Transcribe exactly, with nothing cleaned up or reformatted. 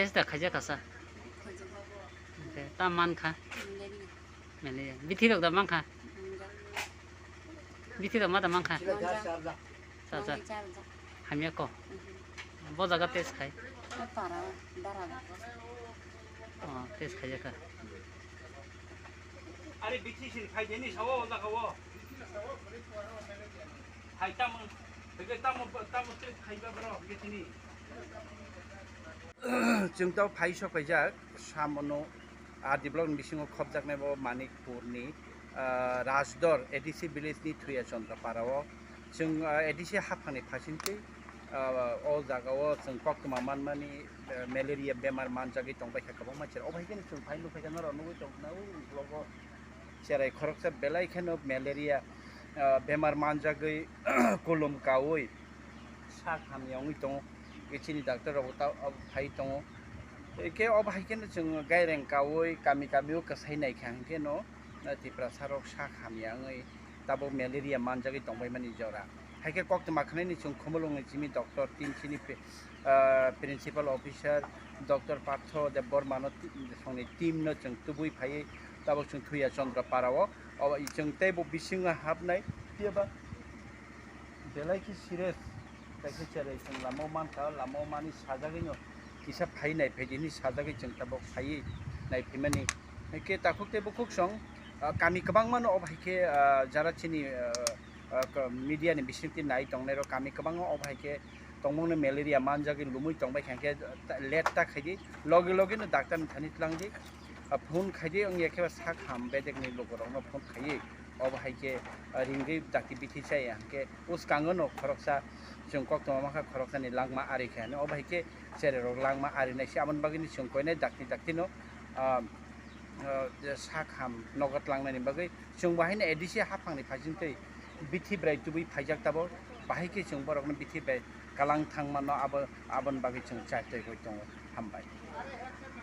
Test da khaijak kha sa. Tam man kha. Mele. Bithi rok da man kha. Bithi rok ma da man kha. Cha cha. Hamya ko. Bo jaga test khai. Oh, test khaijak kha. Are bithi sin khai deni sawo jaga wo. Hai tamo, hege tamo, tamo test khaiba bro, hege tini. Chwng to phai sok paijak, samono R D block ni bisingo khopjaknai bo Manikpur ni, ah, Rajdor A D C village ni Thuya Chandra para o. Chwng, ah, A D C haphang ni phasing twi, ah, o jaga o chwng koktwma manmani, ah, malaria bemar manjagwi tongbai kha kwbangma chwra. O bai khe chwng phai nukphai kha norok nugwi tong khna o block o cherai khoroksa belai kheno malaria, ah, bemar manjagwi kulum kaui sak hamya wngwi tongo. Chini doctor rok ta phai tongo. Hwnkhe o bai khe chwng gaireng kaui kami kami o kwsai nai kha hwnkhe no, ah, Tiprasa rok sak hamya wngwi tabuk malaria manjagwi tongbai mani jora. Hai khe koktwma khnaini chwng Khumulwng ni chini doctor team chini pe-, ah, principal officer doctor Partho Debbarma no ti-, songni team no chwng tubui phaiwi tabuk chwng Thuya Chandra para o. O chwng tei bo bisingo hapnai phiya ba belai khe serious, kaisa cherai chwng lama o mankha, lama o mani sajagwi no kisa phai nai phai di hinwi sajagwi chwng tabuk phaiwi nai phaimani. Hwnkhe takhuk tei bukhuk song, ah, kami kwbangma no o bai khe, ah, jara chini, ah, ah, ka-, media ni bisingtwi nai tongnai rok kami kwbangma o bai khe tongmung no malaria manjagwi lumui tongbai kha hwnkhe, ah, let ta khaidi logi logi no doctor ni thani twlang di. Ah, phone khaidi wngya khe sak ham bedek ni lukurok no phone khaiwi. Obo hai khe, ah, ringwi dakti bithi chaya hwnkhe bwskango no khoroksa chwng koktwma mankha khoroksa ni langma ari khe hinwi. Obo hai khe cherai rok langma ari nai se aboni bagwi no chwng koinai dakti dakti no, ah, ah, sak ham nogo twlang nani bagwi chwng bo haino A D C haphang ni phasing twi bithi bwrai tubui phaijak tabuk bahai khe chwng borok no bithi bwrai kalang thang mano abo aboni bagwi chwng chai twi tongo. Hambai.